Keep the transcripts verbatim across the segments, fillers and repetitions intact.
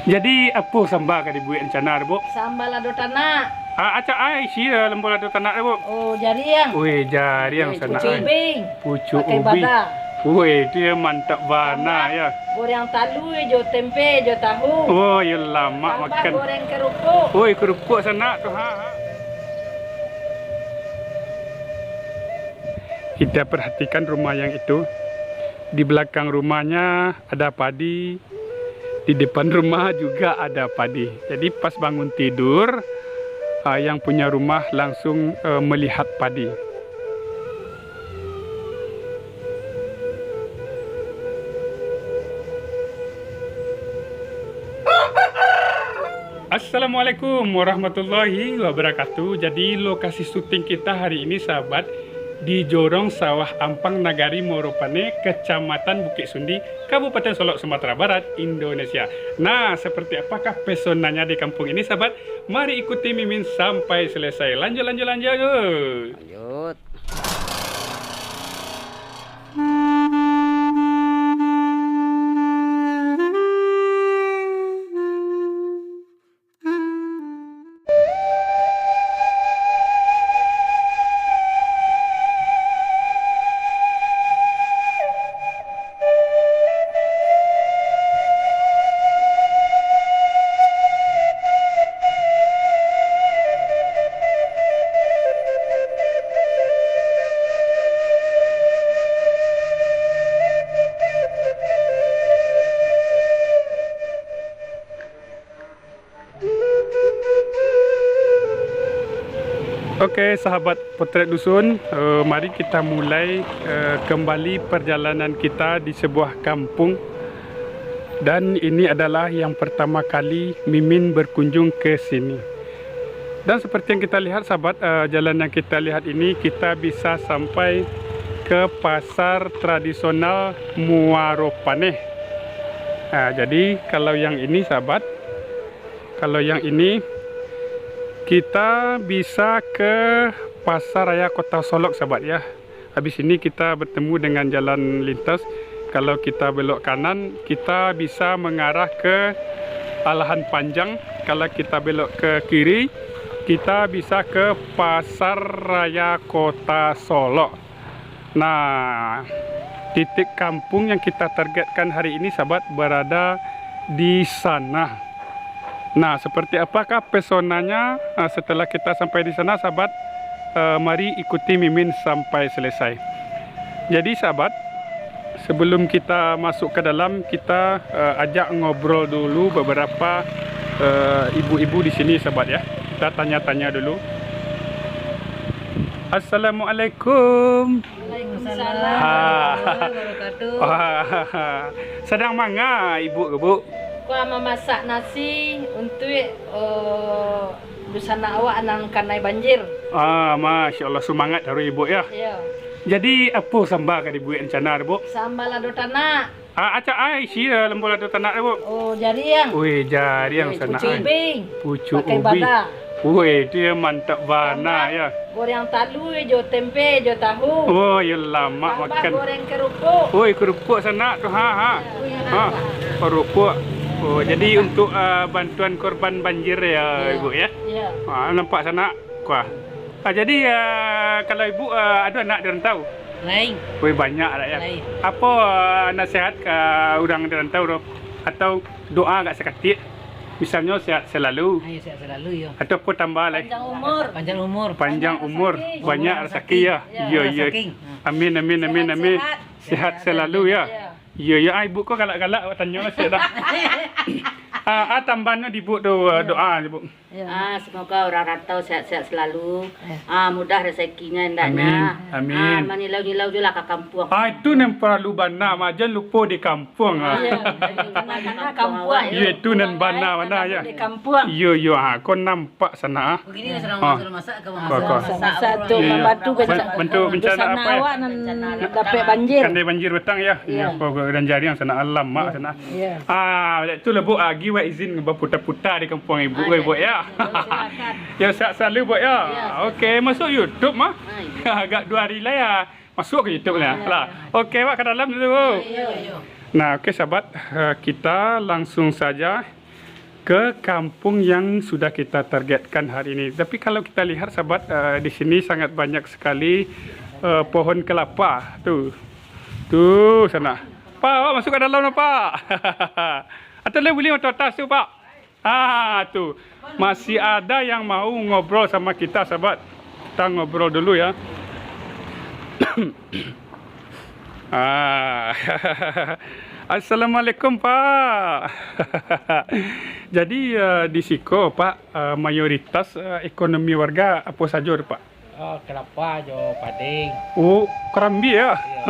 Jadi, apo samba ka dibuek rencana tu, Bu? Samba lado tanak. Ah, acok ai, sia lambo lado tanak tu, Bu. Oh, jariang. Weh, jariang sanak ai. Pucuak ubing. Pucuak ubing. Pakai baga. Weh, tu yo mantap bana yo. Tambah goreng talua jo tempe jo tahu. Oh, yo lamak makan. Tambah goreng kerupuk. Woi, kerupuk sanak tu, ha, ha. Kita perhatikan rumah yang itu. Di belakang rumahnya ada padi, di depan rumah juga ada padi. Jadi pas bangun tidur, ah, yang punya rumah langsung, eh, melihat padi. Assalamualaikum warahmatullahi wabarakatuh. Jadi lokasi syuting kita hari ini, sahabat, di Jorong Sawah Ampang, Nagari Muaro Paneh, Kecamatan Bukik Sundi, Kabupaten Solok, Sumatera Barat, Indonesia. Nah, seperti apakah pesonanya di kampung ini, sahabat? Mari ikuti Mimin sampai selesai. Lanjut, lanjut, lanjut. Lanjut. Oke, sahabat Potret Dusun, eh, mari kita mulai, eh, kembali perjalanan kita di sebuah kampung. Dan ini adalah yang pertama kali Mimin berkunjung ke sini. Dan seperti yang kita lihat, sahabat, eh, jalan yang kita lihat ini, kita bisa sampai ke pasar tradisional Muaro Paneh. Nah, jadi kalau yang ini, sahabat, Kalau yang ini, kita bisa ke Pasar Raya Kota Solok, sahabat, ya. Habis ini kita bertemu dengan jalan lintas. Kalau kita belok kanan, kita bisa mengarah ke Alahan Panjang. Kalau kita belok ke kiri, kita bisa ke Pasar Raya Kota Solok. Nah, titik kampung yang kita targetkan hari ini, sahabat, berada di sana. Nah, seperti apakah pesonanya, eh, setelah kita sampai di sana, sahabat? Eh, mari ikuti Mimin sampai selesai. Jadi, sahabat, sebelum kita masuk ke dalam, kita, eh, ajak ngobrol dulu beberapa, eh, ibu-ibu di sini, sahabat, ya. Kita tanya-tanya dulu. Assalamualaikum. Waalaikumsalam Ha. warahmatullahi wabarakatuh. Wah. Sadang manga ibu ko, Bu? Ko mamasak nasi untuak, eh, dunsanak awak nan kanai banjir. Ah, Masya Allah, sumangaik taruih ibu, ya. Iyo. Jadi, apo samba ka dibuek rencana tu, Bu? Samba lado tanak. Ah, acok ai, sia lambo lado tanak tu, Bu. Oh, jariang. Weh, jariang sanak ai. Pucuak ubing. Pucuak ubing. Pakai baga. Weh, tu yo mantap bana yo. Tambah goreng talua jo tempe jo tahu. Oh, yo lamak makan. Tambah goreng kerupuk. Woi, kerupuk sanak tu, ha, ha. Ha, kerupuk. Oh, jadi untuk, ah, bantuan korban banjir yo, Ibu, ya? Iyo. Ha, nampak sanak. Kuah. Ah, jadi, ah, kalau ibu, ah, ado anak di rantau? Lain. Weh, banyak lah ya. Lain. Apo, ah, nasihat ka urang di rantau tu? Atau doa agak sakatik? Misalnyo sehat selalu. Ayo, sehat selalu, yo. Atau apo tambah lai? Panjang umur. Panjang umur. Panjang umur, banyak rasaki ya. Iyo, iyo. Amin, amin, amin, amin. Sehat selalu ya. Iyo, iyo. Ah, ibu ko galak-galak awak tanyo lah, siap dah. Ah, ah, tambahnyo di ibu tu, ah, doa, ibu. Ah, semoga urang rantau sehat-sehat selalu. Ah, mudah rezekinya hendaknya. Amin, amin. Ah, manilau-nilau juo lah ka kampuang. Ah, itu nan paralu bana, mak. Jan lupo di kampuang, ah. Iyo, kampuang. Iyo, itu nan bana, bana, ya. Di kampuang. Iyo, iyo, ah, ko nampak sanak, ah. Begini sudah masak, masak, masak tu, iyo, iyo. Bantu bencana awak nan dapek banjir. Kanai banjir batang, ya. Iyo. Iyo, ko, ko, dan jariang sanak, alam, mak, sanak. Iyo. Ah, tu lah, Bu, agi wak izin baputa-puta di kampuang ibu, weh, Bu, ya. Iyo, silakan. Yo, sehat selalu, Bu, ya. Iyo, silakan. Oke, masuk YouTube mah. Ah, iyo. Agak duo hari lah ya. Masuk ke YouTube lah. Iyo, lah. Iyo. Oke, wak ka dalam dulu, Bu. Iyo, iyo. Nah, oke, sahabat, eh, kita langsung saja, ke kampung yang sudah kita targetkan hari ini. Tapi kalau kita lihat, sahabat, eh, di sini sangat banyak sekali, eh, pohon kelapa. Tuh. Tuh, sana. Pak, awak masuk ke dalam lah, Pak. Atau boleh motor atas tu, Pak. Ah, tu. Masih ada yang mau ngobrol sama kita, sahabat. Kita ngobrol dulu, ya. Ah. Assalamualaikum, Pak. Jadi, eh, di siko, Pak, eh, mayoritas, eh, ekonomi warga apo sajo tu, Pak? Oh, kelapa jo pading. Oh, karambia, ya? Iya.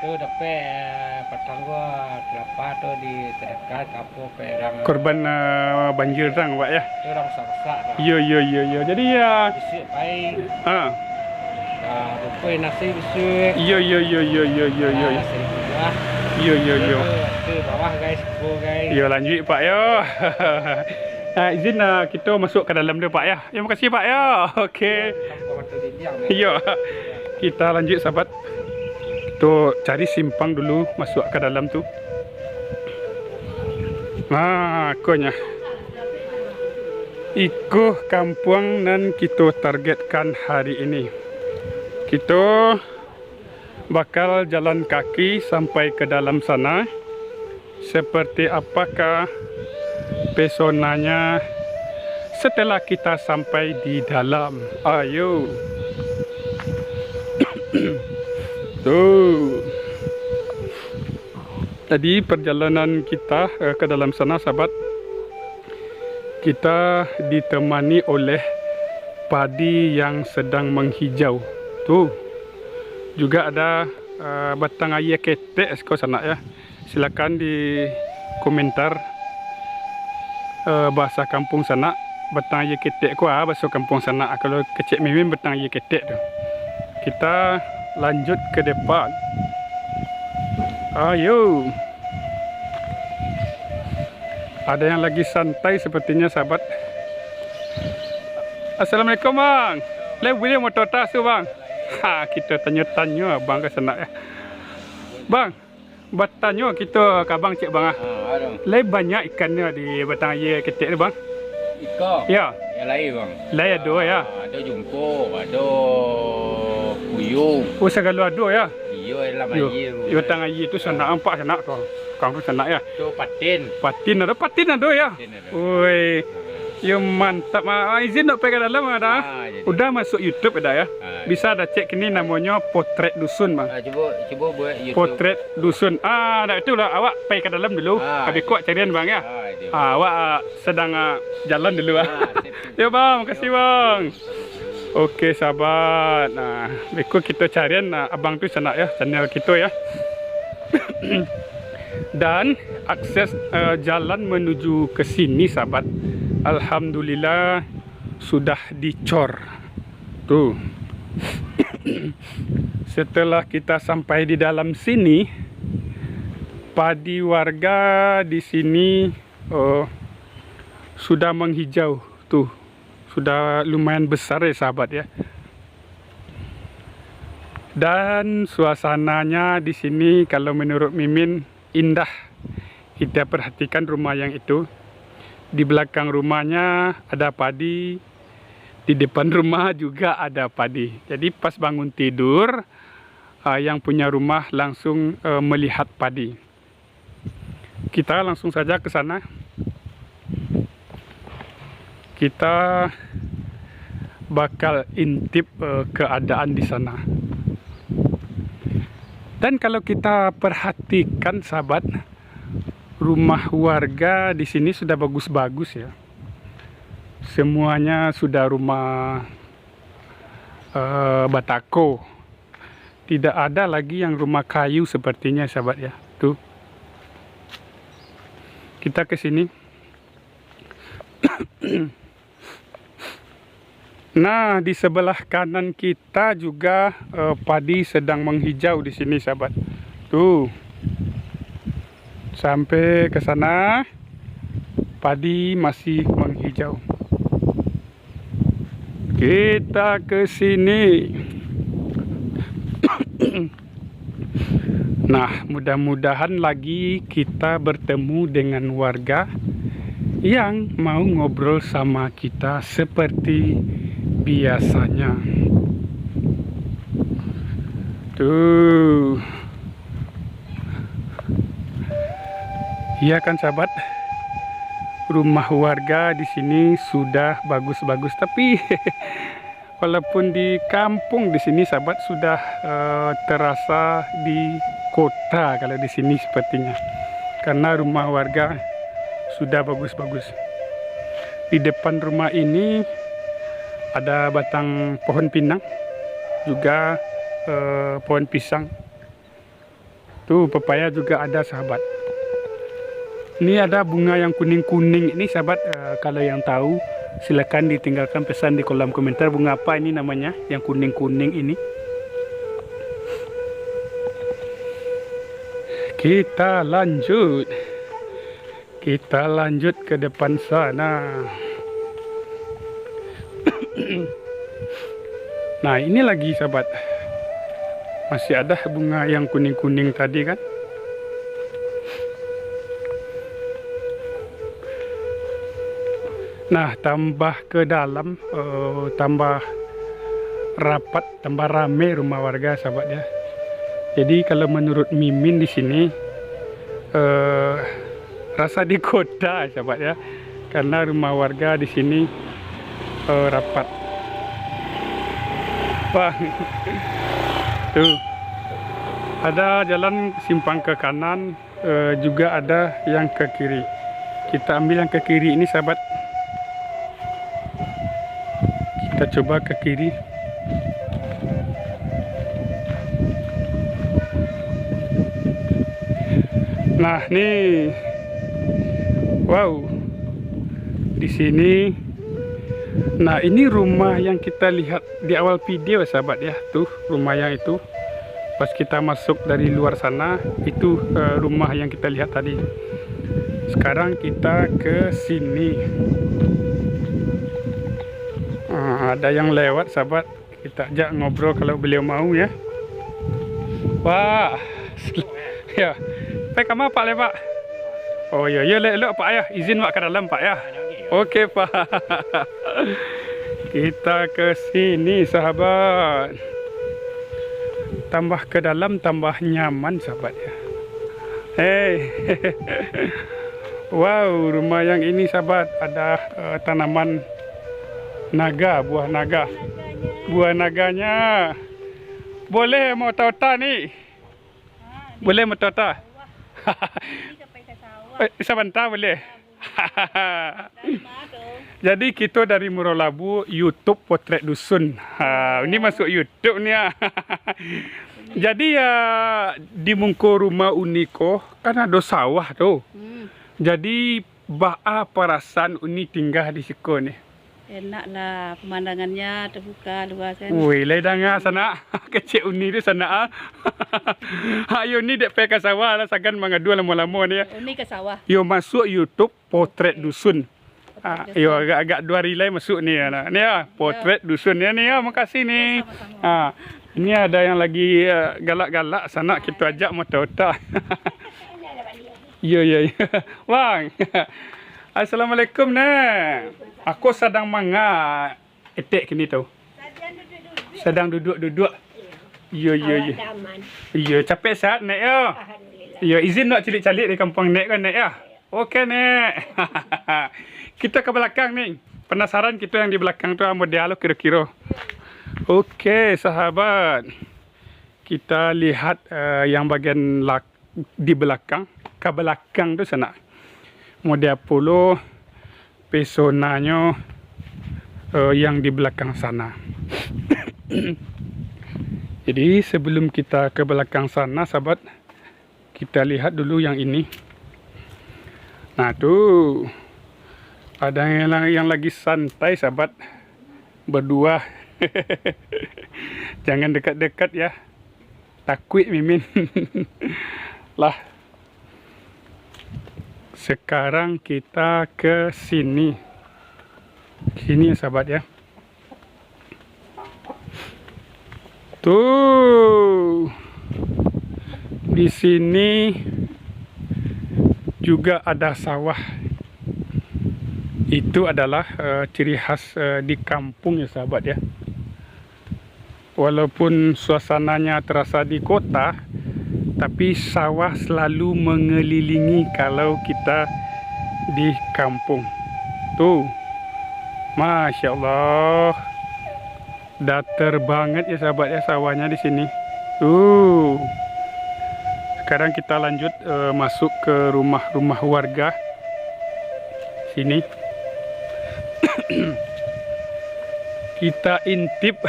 Tu dapek, eh, patang gua kelapa tu disedekahkan ka apo, pe, urang. Korban, eh, banjir tang, Pak, ya? Tu urang rusak-rusak tu. Iyo, iyo, iyo, iyo. Jadi, ya. Bisuak pai. Ah. Ah, bungkuih nasi bisuak. Iyo, iyo, iyo, iyo, iyo, iyo, iyo. Ah, nasi bisuak. Iyo, iyo, iyo. Tu, tu bawah, guys, kuku, guys. Iyo, lanjuik, Pak, yo. Ah, izin, ah, kito masuk ka dalam dulu, Pak, ya. Ya, makasih, Pak, ya. Oke. Iyo. Kita lanjuik, sahabat. Kito cari simpang dulu, masuk ka dalam tu. Nah, konyo. Iko kampuang nan kito targetkan hari ini. Kito bakal jalan kaki sampai ke dalam sana. Seperti apakah pesonanya setelah kita sampai di dalam? Ayo. Tuh. Jadi, perjalanan kita, eh, ke dalam sana, sahabat, kita ditemani oleh padi yang sedang menghijau. Tuh. Juga ada, eh, batang aia ketek siko sanak, ya. Silakan di komentar, eh, bahasa kampung sanak, batang aia ketek ko, ah, bahasa kampung sanak. Kalau kecek Mimin, batang aia ketek tu. Kita lanjut ke depan. Ayo. Ada yang lagi santai sepertinya, sahabat. Assalamualaikum, Bang. Lai buliah motor atas tu, Bang? Ha, kita tanyo-tanyo Abang ka sanak, ya. Bang, batanyo kito ka Abang, cek Bang, ah. Ah, aduh. Lai banyak ikannyo di batang aia ketek tu, Bang? Iko? Ya. Ya, lai, Bang. Lai ado, ya? Ah, ado jungkok, ado puyuang. Oh, sagalo ado, ya? Iyo, dalam aia tu. Di batang aia tu sanak, nampak sanak tu. Kang tu sanak, ya? Tu patin. Patin ado, patin ado, ya? Patin ado. Oi. Yo, mantap, ah. Ah, izin nak pai ka dalam, ah, dah. Ah, jadi. Udah masuk YouTube dah, ya? Ah, bisa dah cek kini, namonyo Potret Dusun, Bang. Ah, cubo, cubo buek YouTube. Potret Dusun. Ah, dah itulah, awak pai ka dalam dulu. Ah, habis ko carian, Bang, ya? Ah, itu. Ah, awak, ah, sedang, ah, jalan dulu, ah. Ah, sip, sip. Yo, Bang, makasih, Bang. Oke, sahabat. Nah, beko kito carian, nah, Abang tu sanak, ya, channel kito, ya. Dan akses, eh, jalan menuju ke sini, sahabat, alhamdulillah sudah dicor. Tuh. Setelah kita sampai di dalam sini, padi warga di sini, eh, sudah menghijau. Tuh, sudah lumayan besar, ya, sahabat, ya. Dan suasananya di sini, kalau menurut Mimin, indah. Kita perhatikan rumah yang itu. Di belakang rumahnya ada padi, di depan rumah juga ada padi. Jadi, pas bangun tidur, ah, yang punya rumah langsung, eh, melihat padi. Kita langsung saja ke sana. Kita bakal intip, eh, keadaan di sana. Dan kalau kita perhatikan, sahabat, rumah warga di sini sudah bagus-bagus, ya. Semuanya sudah rumah, eh, batako. Tidak ada lagi yang rumah kayu sepertinya, sahabat, ya. Tuh. Kita ke sini. Nah, di sebelah kanan kita juga, eh, padi sedang menghijau di sini, sahabat. Tuh. Sampai ke sana, padi masih menghijau. Kita ke sini. Nah, mudah-mudahan lagi kita bertemu dengan warga yang mau ngobrol sama kita seperti biasanya. Tuh. Iya kan, sahabat? Rumah warga di sini sudah bagus-bagus, tapi walaupun di kampung di sini, sahabat, sudah, eh, terasa di kota kalau di sini sepertinya. Karena rumah warga sudah bagus-bagus. Di depan rumah ini ada batang pohon pinang, juga, eh, pohon pisang. Tuh, pepaya juga ada, sahabat. Ini ada bunga yang kuning-kuning ini, sahabat. Eh, kalau yang tahu, silakan ditinggalkan pesan di kolom komentar. Bunga apa ini namanya, yang kuning-kuning ini? Kita lanjut. Kita lanjut ke depan sana. Nah, ini lagi, sahabat. Masih ada bunga yang kuning-kuning tadi, kan? Nah, tambah ke dalam, eh, tambah rapat, tambah rame rumah warga, sahabat, ya. Jadi, kalau menurut Mimin di sini, eh, rasa di kota, sahabat, ya, karena rumah warga di sini, eh, rapat. Wah, tuh, ada jalan simpang ke kanan, eh, juga ada yang ke kiri. Kita ambil yang ke kiri ini, sahabat. Kita coba ke kiri. Nah, ni. Wow. Di sini. Nah, ini rumah yang kita lihat di awal video, sahabat, ya. Tuh, rumah yang itu. Pas kita masuk dari luar sana, itu, eh, rumah yang kita lihat tadi. Sekarang kita ke sini. Ah, ada yang lewat, sahabat. Kita ajak ngobrol kalau beliau mau, ya. Pak. Ya. Pai kama, Pak, lai, Pak? Oh, ya, ya, elok, elok, Pak, ya. Izin, Pak, ke dalam, Pak, ya. Oke, Pak. Kita ke sini, sahabat. Tambah ke dalam, tambah nyaman, sahabat, ya. Hei. Wow, rumah yang ini, sahabat, ada, eh, tanaman naga, buah naga. Buah naganya. Boleh maota-ota ni? Boleh maota-ota? Eh, sabanta boleh? Jadi, kito dari Murolabu, YouTube Potret Dusun. Ha, ini masuk YouTube ni, ah. Jadi, ya, di muko rumah Uni ko kan ado sawah tu. Hmm. Jadi, baa parasaan Uni tingga di siko ni? Enak lah, pemandangannya terbuka, luas kan. Wih, lai danga sanak. Kecek Uni tu sanak, ah. Ayo ni dek pai ka sawah lah, sagan mangadu lamo-lamo ni, ya. Uni ka sawah. Yo, masuk YouTube Potret Dusun. Ah, yo, agak-agak dua hari lai masuk ni, ya, nah. Ni, ya, Potret Dusun, ya, ni, ya, makasih ni. Sama-sama. Ah, ini ada yang lagi, eh, galak-galak sanak, kito ajak maota-ota. Iyo, iyo, iyo. Bang. Assalamualaikum, Nek. Aku sadang manga etek kini tu. Sadang duduak-duduak. Iyo, iyo, iyo. Iyo, capek sehat, Nek, yo. Alhamdulillah. Iyo, izin nak caliak-caliak di kampuang Nek kan, Nek, ya? Oke, Nek. Kita ke belakang ni. Penasaran kita yang di belakang tu, ah, model lo kiro-kiro. Oke, sahabat. Kita lihat, eh, yang bagian lak-, di belakang, ka belakang tu sanak. Model apo lo pesonanyo, eh, yang di belakang sana. Jadi, sebelum kita ke belakang sana, sahabat, kita lihat dulu yang ini. Nah, tu ada yang, yang lagi santai, sahabat, berdua. Jangan dekat-dekat, ya. Takuik Mimin. Lah. Sekarang kita ke sini. Sini, sahabat, ya. Tuh. Di sini juga ada sawah. Itu adalah, eh, ciri khas, eh, di kampung ya, sahabat ya. Walaupun suasananya terasa di kota, tapi sawah selalu mengelilingi kalau kita di kampung. Tuh, Masya Allah, datar banget ya, sahabat ya, sawahnya di sini. Tuh, sekarang kita lanjut, eh, masuk ke rumah-rumah warga sini. Kita intip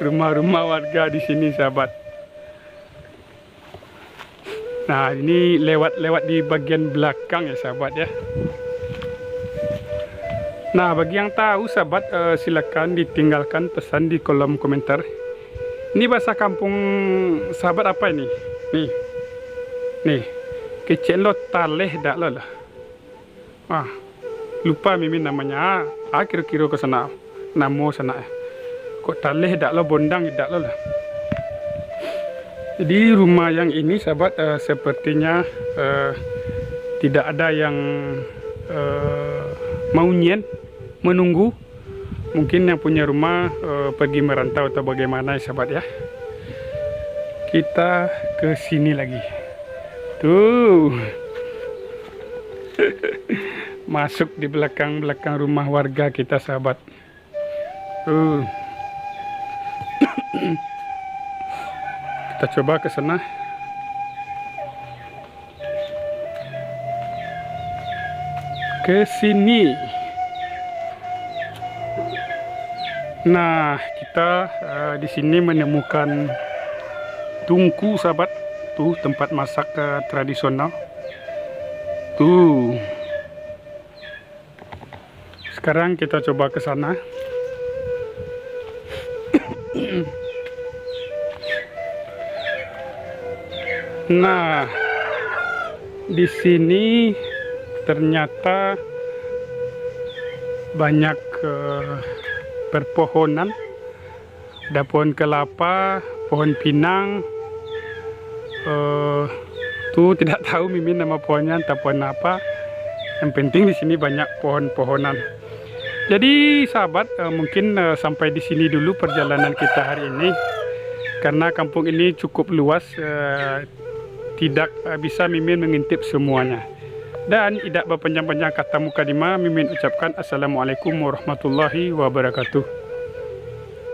rumah-rumah warga di sini, sahabat. Nah, ini lewat-lewat di bagian belakang ya, sahabat ya. Nah, bagi yang tahu, sahabat, eh, silakan ditinggalkan pesan di kolom komentar. Ini bahasa kampung sahabat apa ini? Nih. Nih. Kecek lo taleh dak lo lah. Ah, lupa mimin namanya. Ah, kiro-kiro ke sana. Namo sana, eh. Kok taleh dak lo, bondang dak lo lah. Jadi rumah yang ini, sahabat, eh, sepertinya, eh, tidak ada yang, eh, maunyian, menunggu. Mungkin yang punya rumah, eh, pergi merantau atau bagaimana, sahabat ya. Kita ke sini lagi. Tuh. Masuk di belakang-belakang rumah warga kita, sahabat. Tuh. Kita coba ke sana. Ke sini. Nah, kita, eh, di sini menemukan tungku, sahabat. Tuh, tempat masak, eh, tradisional. Tuh. Sekarang kita coba ke sana. Nah, di sini ternyata banyak, eh, perpohonan. Ada pohon kelapa, pohon pinang, eh, tu tidak tahu mimin nama pohonnya, entah pohon apa. Yang penting di sini banyak pohon-pohonan. Jadi sahabat, eh, mungkin, eh, sampai di sini dulu perjalanan kita hari ini. Karena kampung ini cukup luas, eh, tidak, eh, bisa mimin mengintip semuanya. Dan tidak berpanjang-panjang kata mukadimah, mimin ucapkan assalamualaikum warahmatullahi wabarakatuh.